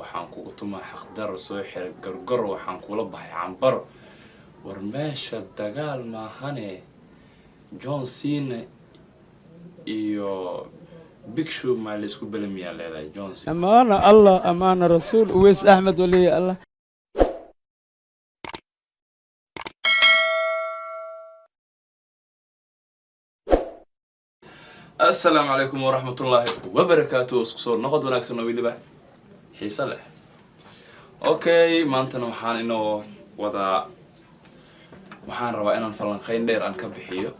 Waxaan kugu tumaa xaqdaro, soo xiray gorgor, waxaan kula baxay cambaro. War meesha dagaal maahane, John Cena iyo Big Show maa laysku belamiyaa leedahay John Cena? Amaana Allah, amaana Rasuul, Uweys Axmed waliya Allah. Assalaamu calaykum waraxmatullaahi wabarakaatu. Isku soo noqod wanaagsan oo weliba xiise leh. Okay, maantana waxaan inoo wadaa, waxaan rabaa inaan falanqeyn dheer aan ka bixiyo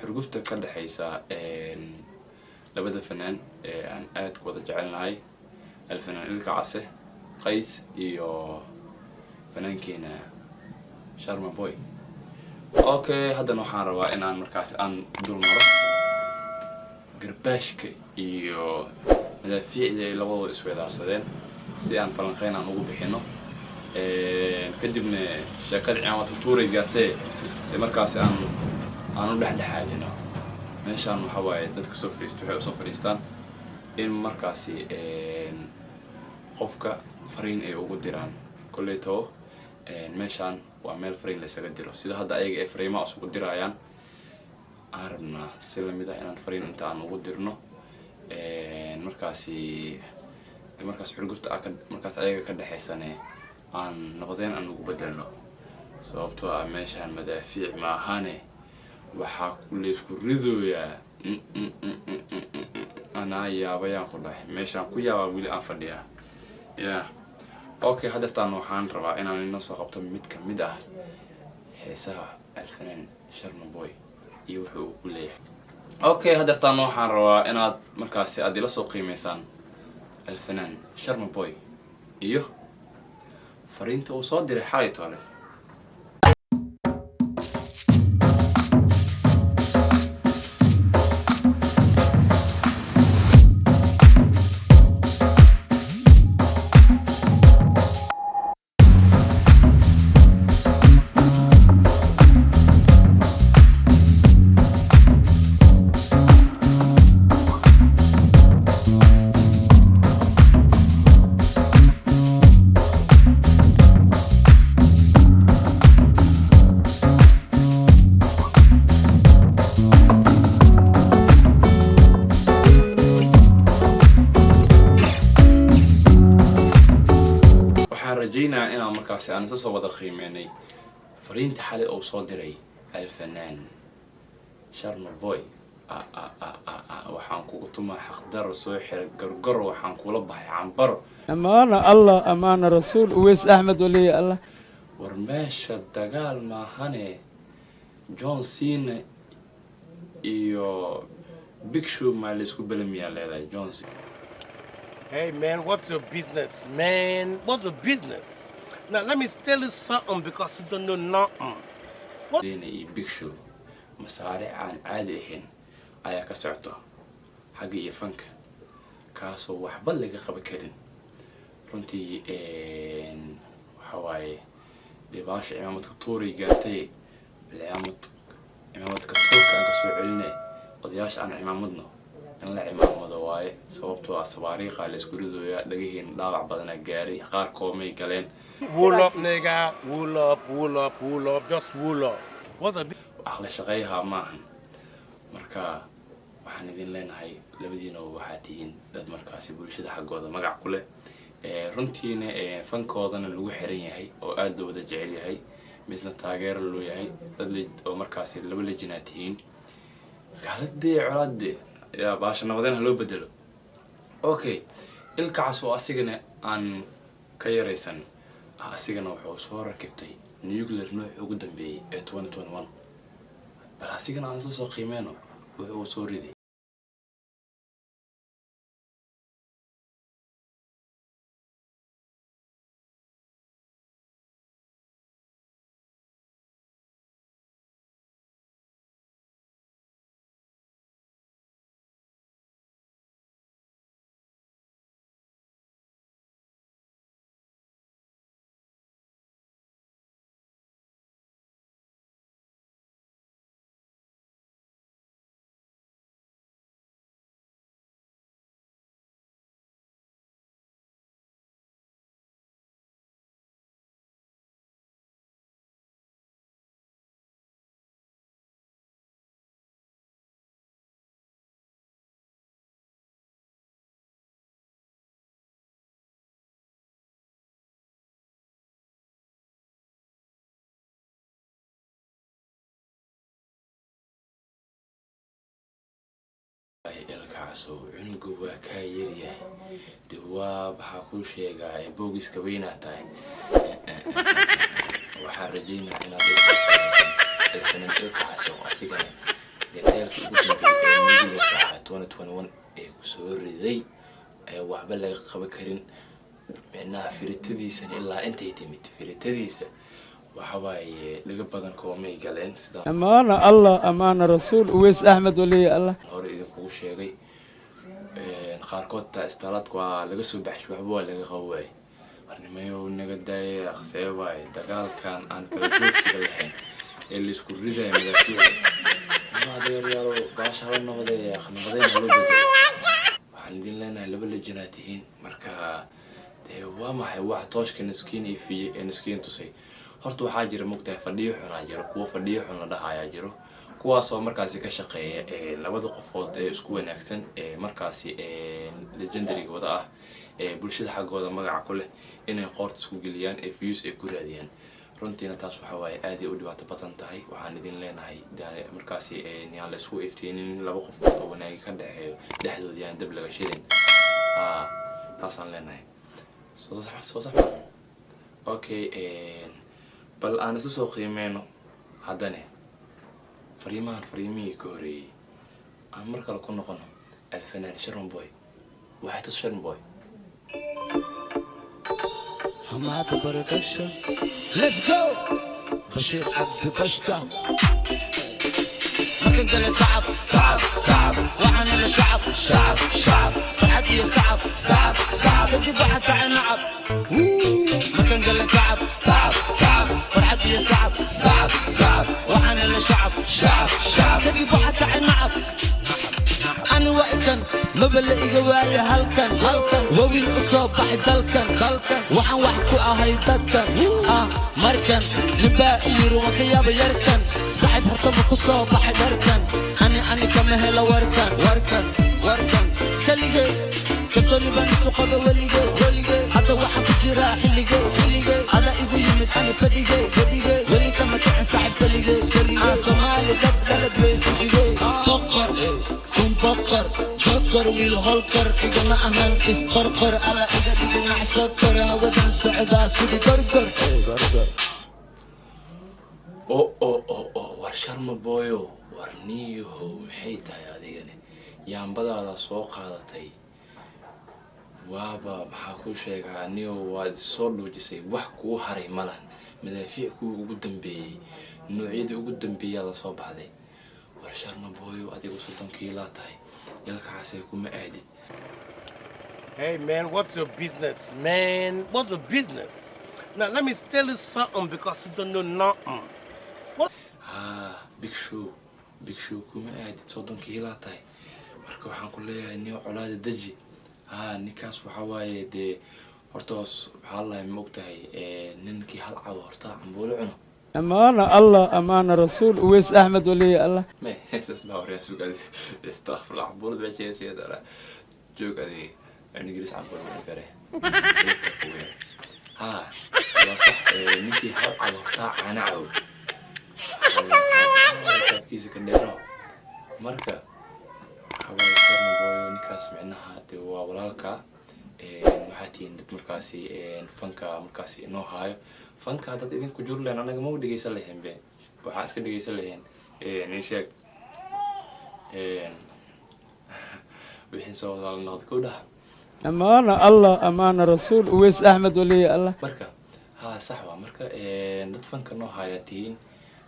xurgufta ka dhexeysa labada fanaan ee aan aad ku wada jecelnahay, alfanaan Ilka Case Qays iyo fanaankeena Sharma Boy. Okay, haddana waxaan rabaa inaan markaasi aan dul maro garbaashka iyo madaafiicda ay labadooda isweedaarsadeen si aan falanqeyn aan ugu bixino. Kadibna sheekada cimaamadka tuuray gaartee ee markaasi aan u dhexdhexaadino. Meeshaan waxa waaye dadka soo fadhiista waxay usoo fadhiistaan in markaasi qofka fariin ay ugu diraan. Kolleyto meeshaan waa meel fariin laysaga diro, sida hadda ayaga ay fariimaha isugu dirayaan aan rabnaa si lamid ah inaan fariin inta aan ugu dirno markaasi markaas xurgufta ka markaas ayaga ka dhexaysane aan nabadeyn aan ugu bedelno, sababtoo ah meeshaan madaafiic maahane waxaa laysku ridooyaa. Anaa yaabayaan ku dhahay, meeshaan ku yaabaa weli aan fadhiyaa ya. Okay, haddeertaan waxaan rabaa inaan inoo soo qabto mid ka mid ah heesaha alfanaan Sharma Boy iyo wuxuu uu ku leeyahay. Okay, haddeertaan waxaan rabaa inaad markaasi aad ila soo qiimeysaan alfanaan Sharma Boy iyo fariinta uu soo diray xalay toole. Waxaan rajaynayaa inaan markaasi aan isa soo wada qiimeynay fariinta xalay uu soo diray alfanaan Sharma Boy. Waxaan kugu tumaa xaqdaro, soo xiray gorgor, waxaan kula baxay cambaro. Amaana Allah, amaana Rasuul, Uweys Axmed waliya Allah. War meesha dagaal maahane, John Cena iyo Big Show maa laysku belamiyaa leedahay John Cena? Hey man, what's your business, man? What's your business? Now let me tell you something because you don't know nothing. Cena iyo Big Show masaariic aan caadi ahayn ayaa ka socto xagga iyo fanka, kaasoo waxba laga qaban karin runtii. Waxa waaye dee baasha cimaamadka tuuray gaartay, bal cimaamadka tuurka aan kasoo celinay odayaasha aan cimaamadno in la cimaamado waaye, sababtoo ah sabaariiqa la isku ridooyaa, dhagaheena dhaawac badanaa gaaray, qaar koomay galeen. Wool up, nigga. Wool up, wool up, wool up. Just wool up. What's a aqli shaqeyha maahan. Marka waxaan idin leenahay, labadiina waxaa tihiin dad markaasi bulshada xaggooda magac ku leh, runtiina fankoodana lagu xiran yahay oo aada loo wada jecel yahay, misna taageero loo yahay, dad oo markaasi laba lejinaa tihiin. Gaaladee colaadee yaa baasha nabadeen ha loo bedelo. Okay, Ilkacas oo asigana aan ka yaraysan, asigana wuxuu soo rakibtay nuclear nooci ugu dambeeyey ee 2021. Bal asigana aan isla soo qiimeyno wuxuu soo riday. Ilkacasow, cunuga waa kaa yaryahay. De waa waxaa kuu sheegaa ee boogiska weynaa tahay. Waxaan rajeynaa inaad alfanaan Ilkacasow asigana gateelka ugu dambeeyay ee nuclearka ahaa 2021 ee kusoo riday ee waxba laga qaban karin. Micnaha firitadiisana ilaa intay timid firitadiisa, waxa waaye laga badan koomay galeen sidaa. Amaana Allah, amaana rasuul, Uweys Axmed waliya Allah. Hore idinkugu sheegay, qaarkood taa isbitaalaadka waa laga soo baxshay, waxba waa laga qabo waayey. Qarnimayow naga daayay, aqsee waaye dagaalkan aan kala joogsiga lahayn ee laisku ridayo madaafiicda. Adeeryaalo, baasha hala nabadeeya, nabadeyn loo bedelo. Waxaan idin leenahay laba lejanaa tihiin. Marka dee waa maxay wax tooshka naskiin ifiyey ee naskiin tusay? Horta waxaa jira, mogtahay, fadhiyo xunaa jiro, kuwo fadhiyo xun la dhahayaa jiro, kuwaasoo markaasi ka shaqeeya labada qofood ee isku wanaagsan ee markaasi legendary wada ah ee bulshada xaggooda magaca ku leh inay qoorta isku geliyaan ee views ay ku raadiyaan. Runtiina taas waxa waaye aaday u dhibaato badan tahay. Waxaan idin leenahay markaasi yaan la isku iftiinin laba qofood oo wanaagi ka dhexeeyo dhexdooda, yaan dab laga shidin. Taasaan leenahay. Soo sax, soo sax. Okay, bal aan isla soo qiimeyno haddane fariimahan, fariimihii ka horeeyey aan mar kale ku noqono. Alfanaan Sharma Boy, waxay tus Sharma Boy. Hamada Production. Let's go! Bashir Abdi Bashka. ما كنت تعب تعب تعب، وعن الشعب شعب شعب، فرحتي iyo sacab sacab sacab، kadib waxaa kacay nacab. Markaan gala tacab tacab tacab، farxad iyo sacab sacab sacab، waxaan la shacab shacab shacab، kadib waxaa kacay nacab. Ani waa ikan maba la iga waayo halkan halkan, waa wiil u soo baxay dalkan dalkan, waxaan wax ku ahay dadkan ah. Markan nibaa i yiri waan ka yaaba yarkan, saaxiib horta ma ku soo baxay dharkan? Ani ani kama helo warkan warkan warkan, keligay kalsooni baan isu qaba weligay weligay. Hadda waxaan ku jiraa xilligay xilligay, ada igu yimid ani fadhigay fadhigay, weli kama kicin saaxiib saligay saligay. Aan Soomaali dad dhalad bay sujigay, boqor kun boqor jokor, wiil holkar igama ahan isqorqor, ala iga dhiginac sokor, hawadan socdaa sidii gorgor. O o o o, war Sharma Boyo, war niyahow, maxay tahay adigane yaambadaada soo qaadatay? Waaba maxaa kuu sheegaa niyow, waad isoo dhuujisay, wax kuu haray malan. Madaafiic kuwii ugu dambeeyey, noocyadii ugu dambeeyaa la soo baxday. War Sharma Boyo, adigu 30 kiilaa tahay, Ilkacase kuma aadid. Hey man, what's your business, man? What's your business? Now let me tell you something because you don't know nothing. Haa, big show, big show kuma aadid, 30 kiilaa tahay. Marka waxaan ku leeyahay niyo, colaada deji. Haa, ninkaas waxa waaye dee horta waxaa lahay, ma ogtahay, ninkii hal cabo horta cambuulo cuno. Amaana Allah, amaana rasuul, Uweys Axmed waliya Allah. Me saas baa horyaa sug adi, istakfirullah, cambuulada baa sheega sheega, joog adi, ingiriis cambuulo cuni kare. Haa, waa sax, ninkii hal cabo hortaa caana cabo kaadkiisa ka dheero. Marka waxawaaye Sharma Boyo ninkaas micnaha dee waa walaalka. Waxaa tihiin dad markaasi fanka markaasi inoo haayo. Fanka haddaad idinku jur lehen, anaga ma u dhegeysan lahayn be, waxaan iska dhegeysan lahayn nin sheeg wixii soo wadaala noqda kow dhaha. Amaana Allah, amaana rasuul, Uweys Axmed waliya Allah. Marka haa, sax waa. Marka dad fanka noo haayaa tihiin.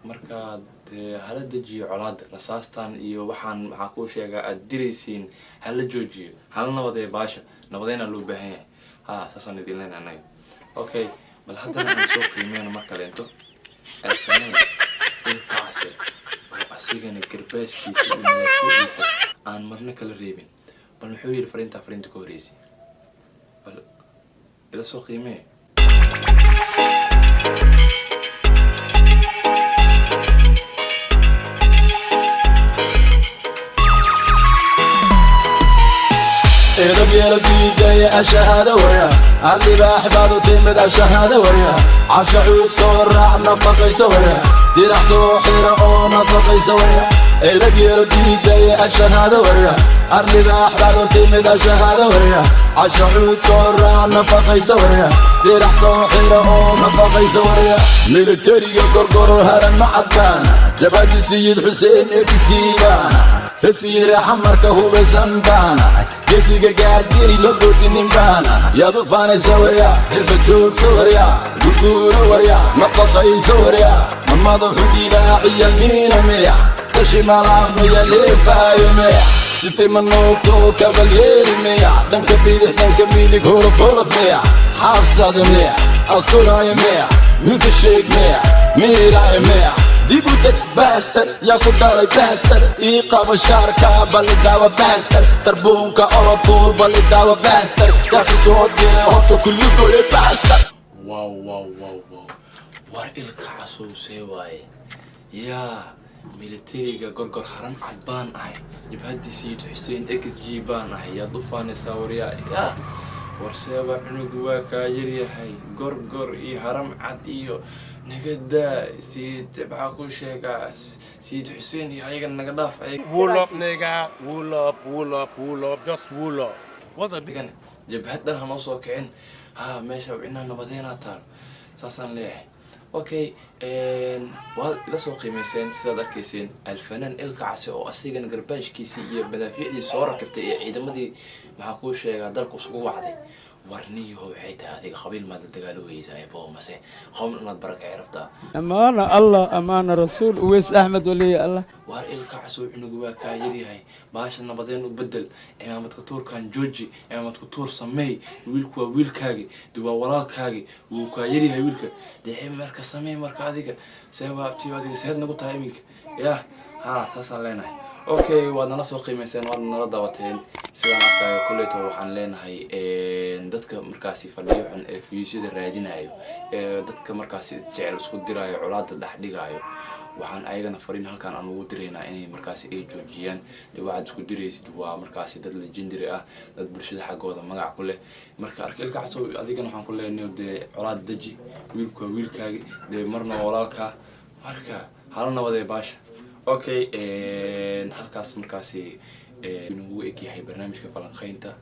Marka dee hala dejiyo colaada, rasaastan iyo waxaan maxaa kuu sheegaa aad diraysiin hala joojiyo, hala nabadeeyo baasha, nabadeynaa loo baahan yahay. Ha, saasaan idin leenahay anaga. Okay, bal haddana aan soo qiimeyno mar kaleento alfanaan Ilkacase oo asigana garbaashkiisa iyo madaafiiciisa aan marna kala reebin. Bal muxuu yidhi fariintaa, fariinta ka horreysay? Bal ila soo qiimee. Edab yeelo diidaya, ashahaada warya, allibaax baad u timid, ashahaada warya, casha cuud soo raac, nafaqaysa warya, dirac soo xira oo nafaqaysa warya. Edab yeelo diidaya, ashahaada warya. Arlibaax baad u timid, ashahaada warya. Casho cuud soo raac, nafaqaysa warya. Dirac soo xira oo nafaqaysa warya. Militariga Gorgoro haran ma cadbaan, jabhadi Sayid Xuseen exjiibaan, hesiire Xamarka hubaysan baana, gesiga Gaadiri la goodinin baana. Yaad u faanaysa warya? Hilba joogsa warya, guguuro warya, nafaqaysa warya. Ma madaxu dhibaaciya miina miya, tashi malaamiya, leefaayo miya, sitay ma noogto kabalyeeri miya, dhanka bidix, dhanka midig, holof holof miya, xaabsada miya, asuraayo miya, milka sheeg miya, miiraayo miya? Dib u deg bastard, yaa ku dhalay bastard? Ii qabo shaarka, balidaawa bastard. Tarbuunka olofuul, balidaawa bastard. Yaa ku soo diray horta kulligoye bastard? Wow, war Ilka Casuusee waaye. Yaa militariga Gorgor haram cad baan ahay, jabhaddii Sayid Xuseen XG baan ahay. Yaad u faanaysaa waryaa? Yaa warseeba, cunugu waa kaa yaryahay. Gorgor iyo haram cad iyo nagadaa Sayid, maxaa kuu sheegaa, Sayid Xuseen iyo ayagana naga dhaaf ayaga. Wool up, nigga. Wool up, wool up, wool up. Just wool up. What's a big Ayagana jabhad dhan hanoo soo kicin. Ha meesha inaa nabadeenaa taal, saasaan leeyahay. Okay, waad ila soo qiimeyseen sidaad arkayseen Alfanaan Ilka Case oo asigana garbaashkiisii iyo madaafiicdii soo rakibtay ee ciidamadii, maxaa kuu sheegaa, dalku isugu wacday. Warniyaho, waxay tahay adiga qabiil maad la dagaalogeysaa ebo mase qowm inaad barakacay rabtaa? Amaana Allah, amaana Rasuul, Uweys Axmed waliya Allah. Waar Ilka Casoo, cunugu waa kaa yaryahay. Baasha nabadeen u bedel, cimaamadka tuurkan jooji, cimaamadka tuur sameey. Wiilku waa wiilkaagi, de waa walaalkaagi, wuu kaa yaryahay wiilka. Dee marka sameey marka adiga see waa abtiyo, adiga seed nagu tahay iminka? Yah ha, saasaan leenahay. Okay, waad nala soo qiimeyseen, waad nala dabateen sidaan arkaayo. Kolleyto waxaan leenahay dadka markaasi fadhiyo xun ee views-yada raadinayo, ee dadka markaasi jecel isku diraayo, colaada dhex dhigaayo, waxaan ayagana fariin halkaan aan ugu diraynaa inay markaasi ay joojiyaan. Dee waxaad isku diraysid waa markaasi dad legendary ah, dad bulshada xaggooda magac ku leh. Marka arka Ilka Casow, adigana waxaan ku leenahay dee colaad deji. Wiilku waa wiilkaagi, dee marna waa walaalkaa, marka hala nabadee baasha. Okay, halkaas markaasi inuu eg yahay barnaamijka falanqeynta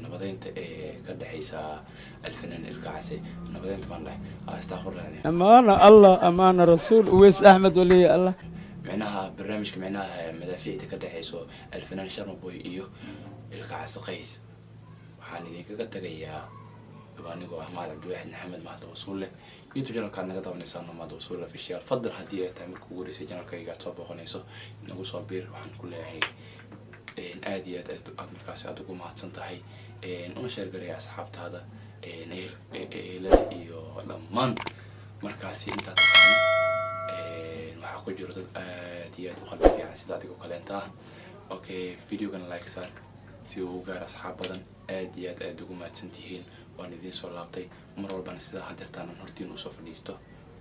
nabadeynta ee ka dhexeysa Alfanaan Ilka Case. Nabadeynta baan dhahay, astaqfirullah. Amaana Allah, amaana Rasuul, Uweys Axmed waliya Allah. Micnaha barnaamijka, micnaha madaafiicda ka dhexeyso Alfanaan Sharmaboy iyo Ilka Case Qays. Waxaan idinkaga tagayaa anigoo ah Mahad Cabdiwaaxid Maxamed, Mahad Wasuulle. YouTube channelka aad naga daawaneysaan Mahad Wasuulle Official. Fadlan, haddii ay tahay marka ugu horeysay channelkayga aad soo booqanayso, nagu soo biir. Waxaan ku leeyahay aad iyo aad aad markaasi aad ugu mahadsan tahay. Una share garaya asxaabtaada, ehelada iyo dhammaan markaasi intaad taqaano. Waxaa ku jiro dad aad iyo aad u qalbi fiican sida adigoo kaleenta ah. Okay, videogana like saar si uu u gaaro asxaab badan. Aad iyo aad aad ugu mahadsan tihiin. Waan idiin soo laabtay. Mar walbana sidaa hadeertaan aan hortiin usoo fadhiisto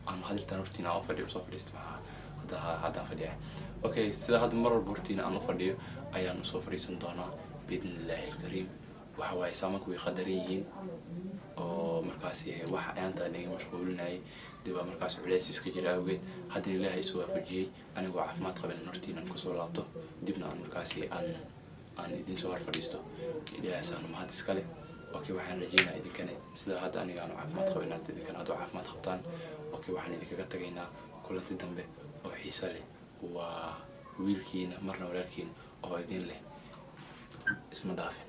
ama hadeertaan hortiin aan ufadhiyo usoo fadhiisto, maxaa hadda haddaan fadhiya. Okay, sida hadda mar walba hortiin aan ufadhiyo ayaan usoo fadhiisan doonaa biidni Illaahi alkariim. Waxa waaye saamanku way qadaran yihiin oo markaasi wax ayaantaan iga mashquulinayay, dee waa markaas culeys iska jira awgeed. Haddana Ilaahay isu waafajiyey anigoo caafimaad qaban in hortiin aan kusoo laabto, dibna aan markaasi aan idin soo hor fadhiisto. Ilaahaasaan mahad iskale. Okay, waxaan rajeynaa idinkane sida hadda aniga aanu caafimaad qabin inaad idinkana aad u caafimaad qabtaan. Okay, waxaan idinkaga tagaynaa kulanti dambe oo xiiso leh. Waa wiilkiina marna walaalkiin oo idin leh, isma dhaafin.